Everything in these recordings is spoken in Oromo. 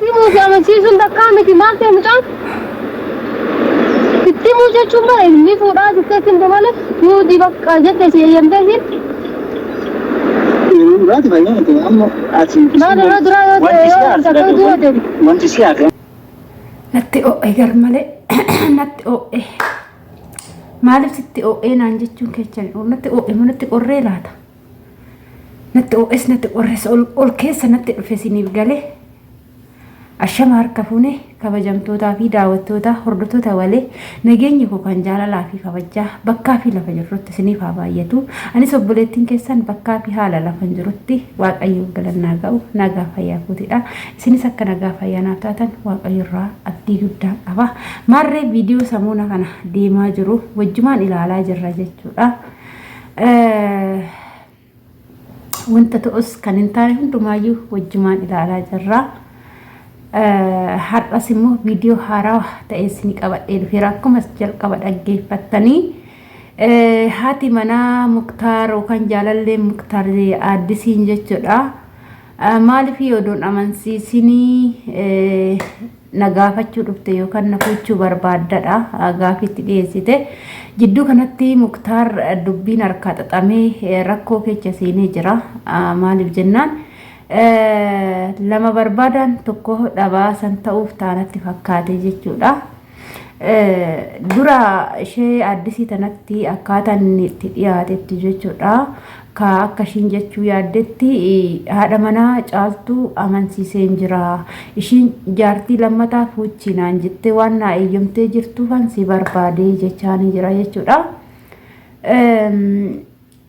Itti himuu fi amansiisuun takkaa miti maal ta'e mucaan? Itti himuu jechuun bara inni fuudhaa jettee itti himte malee fuudhi bakka jette si eeyyamtee siin. Dhugaati fayyaa miti amma ati Maal yeroo duraa yoo ta'e wanti si yoo aarse takka du'a ta'e. wanti si aarse Natti oo'e gar malee natti oo'e. Maaliif sitti oo'ee naan jechuun keechan natti oo'e moo natti qorree laata? Natti oo'es natti qorres ol keessa natti dhufe siniif galee. Ashama harka fuune kabajamtootaa fi daawwattoota hordoftoota walee nageenyi koo kan jaalalaa fi kabajaa bakkaa fi lafa jirrutti isiniif haa baay'atu. Anis obboleettiin keessan bakkaa fi haala lafa hin jirutti waaqayyoof galannaa ga'u nagaa fayyaa kootidha. Isinis akka nagaa fayyaa naaf taatan waaqayyo irraa abdii guddaan qaba. Maarree viidiyoo samuuna kana deemaa jiru wajjumaan ilaalaa jirra jechuudha. Wanta ta'us kan hin taane hundumaayyuu wajjumaan ilaalaa jirra. Har'as immoo viidiyoo haarawaa ta'e isin qabadhee dhufeera. Akkuma jalqaba dhaggeeffattanii haati manaa Muktaar yookaan jaalalleen Muktaar Aaddisiin jechuudha. Maaliif odoon amansiisinii na gaafachuu dhufte yookaan na fuuchuu barbaaddadha gaafiitti dhiyeessite. Jidduu kanatti Muktaar dubbiin harkaa xaxamee rakkoo keessa seenee jira. Maaliif jennaan lama barbaadaan tokko dhabaa san ta'uuf taanatti fakkaate jechuudha. Dura ishee addisii tanatti akkaataan inni itti dhiyaatetti jechuudha. Ka akka ishiin jechuu yaaddetti haadha manaa caaltuu amansiiseen jira. Ishiin jaartii lammataa fuuchi naan jettee waan naa eeyyamtee jirtuufan si barbaade jechaanii jira jechuudha.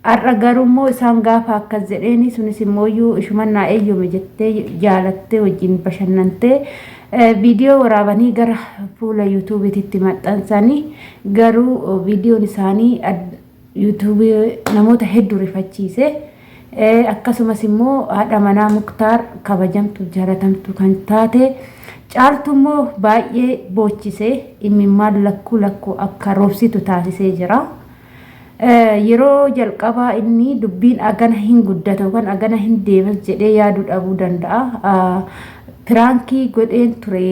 Har'a garuu immoo isaan gaafa akkas jedheeni sunis immooyyuu ishuman naa eeyyome jettee jaalattee wajjin bashannantee viidiyoo waraabanii gara fuula yuutuubiititti maxxansanii garuu viidiyoon isaanii yuutuubii namoota hedduu rifachiise. Akkasumas immoo haadha manaa Muktaar kabajamtu jaalatamtu kan taate caaltu immoo baay'ee boochise imimmaan lakkuu lakkuu akka roobsitu taasisee jira. Yeroo jalqabaa inni dubbiin agana hin guddata yookaan agana hin deemas jedhee yaaduu dhabuu danda'a. Piraankii godheen ture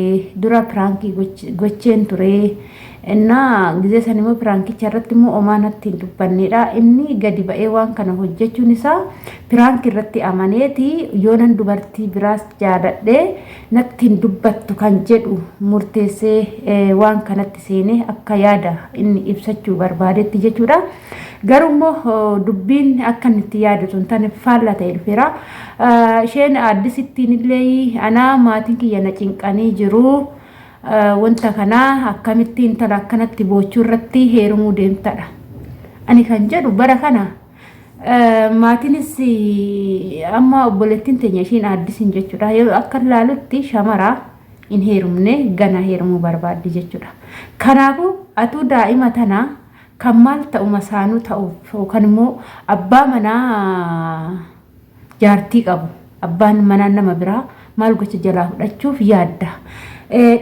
dura piraankii gocheen ture. Innaa gizee san immoo piraankicha irratti immoo omaa natti hin dubbannedha. Inni gadi ba'ee waan kana hojjechuun isaa piraankii irratti amaneeti yoonan dubartii biraas jaaladhee natti hin dubbattu kan jedhu murteessee waan kanatti seenee akka yaada inni ibsachuu barbaadetti jechuudha. Garuu immoo dubbiin akka inni itti yaadatu hin taane faallaa ta'e dhufeera. Isheen addisittiin illee anaa maatiin kiyya na cinqanii jiru. Wanta kana akkamitti intala akkanatti boochuu irratti heerumuu deemtadha. Ani kan jedhu bara kana maatiinis amma obboleettiin teenya ishiin aaddisiin jechuudha. Yeroo akka ilaalutti shamara hin heerumne gana heerumuu barbaaddi jechuudha. Kanaafuu atuu daa'ima tana kan maal ta'u masaanuu ta'uuf yookaan immoo abbaa manaa jaartii qabu abbaan manaa nama biraa maal gocha jalaa fudhachuuf yaadda.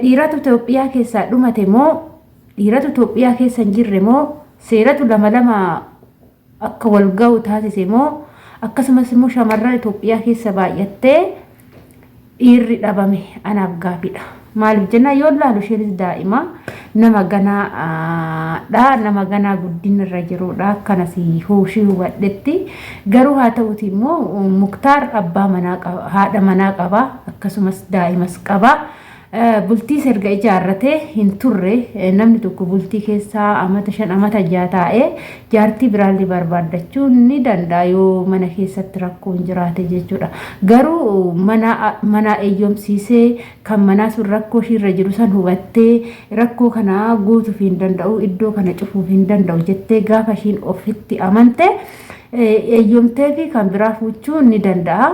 Dhiiratu Itoophiyaa keessaa dhumate moo dhiiratu Itoophiyaa keessa hin jirre moo seeratu lama lama akka wal ga'u taasise moo akkasumas immoo shamarran Itoophiyaa keessa baay'attee dhiirri dhabame anaaf gaafidha. Maaliif jennaan yoo laalu isheenis daa'ima nama ganaa dha nama ganaa guddina irra jirudha akkanas hooshii hubadhetti garuu haa ta'uti immoo Muktaar abbaa manaa qaba haadha manaa qaba akkasumas daa'imas qaba. Bultiis erga ijaarratee hin turre namni tokko bultii keessaa amata 5 amata 6 taa'ee jaartii biraallee barbaaddachuu ni danda'a yoo mana keessatti rakkoon jiraate jechuudha. Garuu mana manaa eeyyomsiisee kan manaa sun rakkoo ishiirra jiru san hubattee rakkoo kana guutuuf hin danda'u iddoo kana cufuuf hin danda'u jettee gaafa ishiin ofitti amante eeyyomtee fi kan biraa fuuchuu ni danda'a.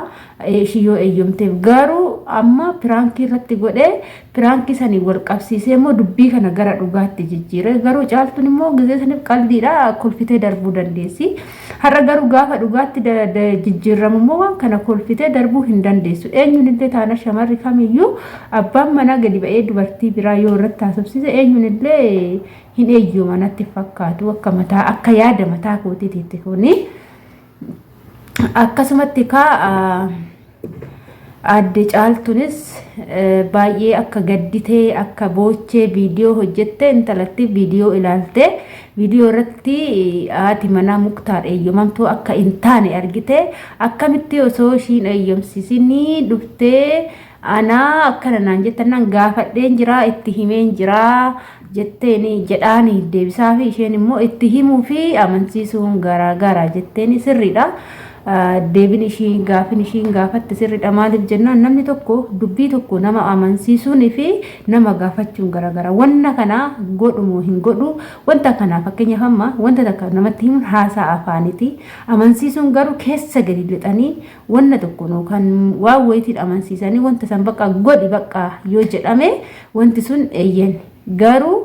Ishii yoo eeyyamteef garuu amma piraankii irratti godhee piraankii sanii wal qabsiisee immoo dubbii kana gara dhugaatti jijjiire garuu caaltuun immoo gizee saniif qaldiidha kolfitee darbuu dandeessi har'a garuu gaafa dhugaatti jijjiirramu immoo waan kana kolfitee darbuu hin dandeessu eenyuun illee taana shamarri kamiyyuu abbaan manaa gadi ba'ee dubartii biraa yoo irratti haasofsiise eenyuun illee hin eeyyama natti fakkaatu akka mataa akka yaada mataa kootiitiitti kuni. Akkasumatti kaa Aadde Caaltunis baay'ee akka gadditee akka boochee viidiyoo hojjette intalatti viidiyoo ilaalte viidiyoo irratti haati manaa Muktaar eeyyamamtuu akka hin taane argite akkamitti osoo ishiin eeyyamsiisinii dhuftee anaa akkana naan jettannaan gaafadheen jiraa itti himeen jiraa jetteeni jedhaani deebisaa fi isheen immoo itti himuu fi amansiisuun garaa gara jetteeni sirriidha. Deebin ishii gaafin ishiin gaafatte sirriidha maaliif jennaan namni tokko dubbii tokko nama amansiisuun fi nama gaafachuun garaa gara wanna kana godhu moo hin godhu wanta kana fakkeenyaaf amma wanta takka namatti himuun haasaa afaaniti amansiisuun garuu keessa gadi lixanii wanna tokko yookaan waan wayitiin amansiisanii wanta san bakka godhi bakka yoo jedhame wanti sun eeyyen garuu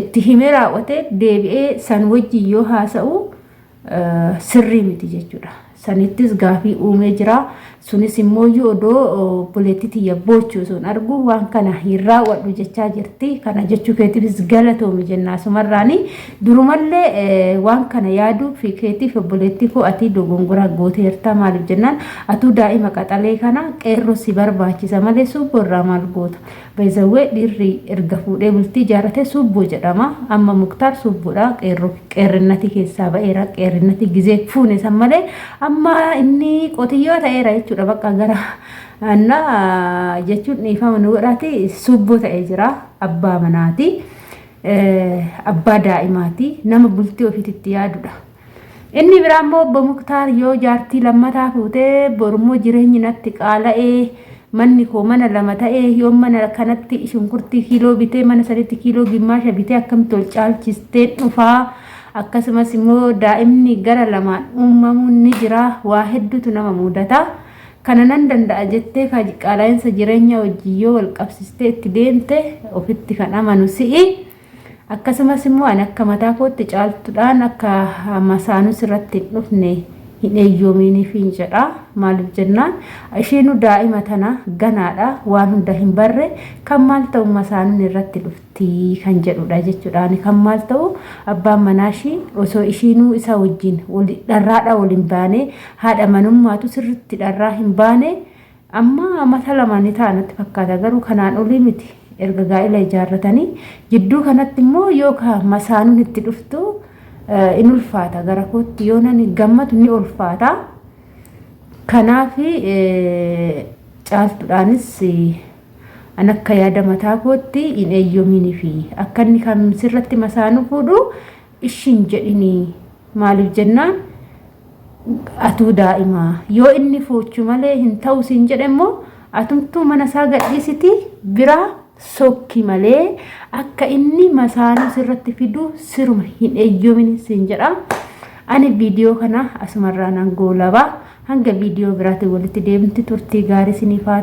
itti himee raawwatee deebi'ee san wajjin yoo haasa'u sirrii miti jechuudha. Sanittis gaafii uumee jira. Sunis immoo odoo obboleettii tiyya boochuu osoo hin argu waan kana hin raawwadhu jechaa jirti. Kana jechuu keetiifis galatoomi jenna asumarraani. Durumallee waan kana yaaduu fi keetiif obboleettii koo ati dogongora gooteerta maaliif jennaan atuu daa'ima qaxalee kana qeerroo si barbaachisa malee suubboo irraa maal goota. Bayzawwee dhiirri erga fuudhee bultii ijaarrate suubboo jedhama. Amma Muktaar suubboodha. Qeerroo qeerrinnati keessaa ba'eera. Qeerrinnati gizee fuune san malee amma inni qotiyyoo ta'eera jechuudha. Bakka gara anna jechuun dhiifama nu godhaati suubboo ta'ee jira. Abbaa manaati. Abbaa daa'imaati. Nama bultii ofiititti yaadudha. Inni biraa immoo obbo Muktaar yoo jaartii lammataa fuutee borummoo jireenyi natti qaala'ee manni koo mana lama ta'ee yoo mana kanatti shunkurtii kiiloo bitee mana sanitti kiiloo gimmaasha bitee akkamitti ol caalchisteen dhufaa akkasumas immoo daa'imni gara lamaan uumamuun ni jira waa hedduutu nama mudata. Kana nan danda'a jettee qaala'insa jireenyaa wajjin yoo wal qabsiistee itti deemte ofitti kan amanu si'i. Akkasumas immoo ani akka mataa kootti caaltudhaan akka masaanuu sirratti hin dhufne hin eeyyoomiiniifiin jedha. Maaliif jennaan isheenuu daa'ima tana ganaadha waan hunda hin barre kan maal ta'u masaanuun irratti dhufti kan jedhudha jechuudha. Ani kan maal ta'u abbaan manaa ishii osoo ishiinuu isa wajjin dharraadha wal hin baane haadha manummaatu sirriitti dharraa hin baane Amma amata lama ni ta'a natti fakkaata garuu kanaan olii miti erga gaa'ila ijaarratanii jidduu kanatti immoo yoo ka masaanuun itti dhuftu in ulfaata gara kootti yoo nani gammatu ni ulfaata. Kanaaf caaltuudhaanis an akka yaada mataa kootti hin eeyyomiinifi akka inni kan sirratti masaanuu fuudhu ishiin jedhinii maaliif jennaan atuu daa'ima yoo inni fuuchu malee hin ta'u siin jedhe immoo atumtuu mana isaa gadhiisiti biraa sokki malee akka inni masaanuu sirratti fidu siruma hin eeyyomin siin jedha. Ani viidiyoo kana asumarraa nan goolaba. Hanga viidiyoo biraatiin walitti deemti turtii gaarii isiniif haa.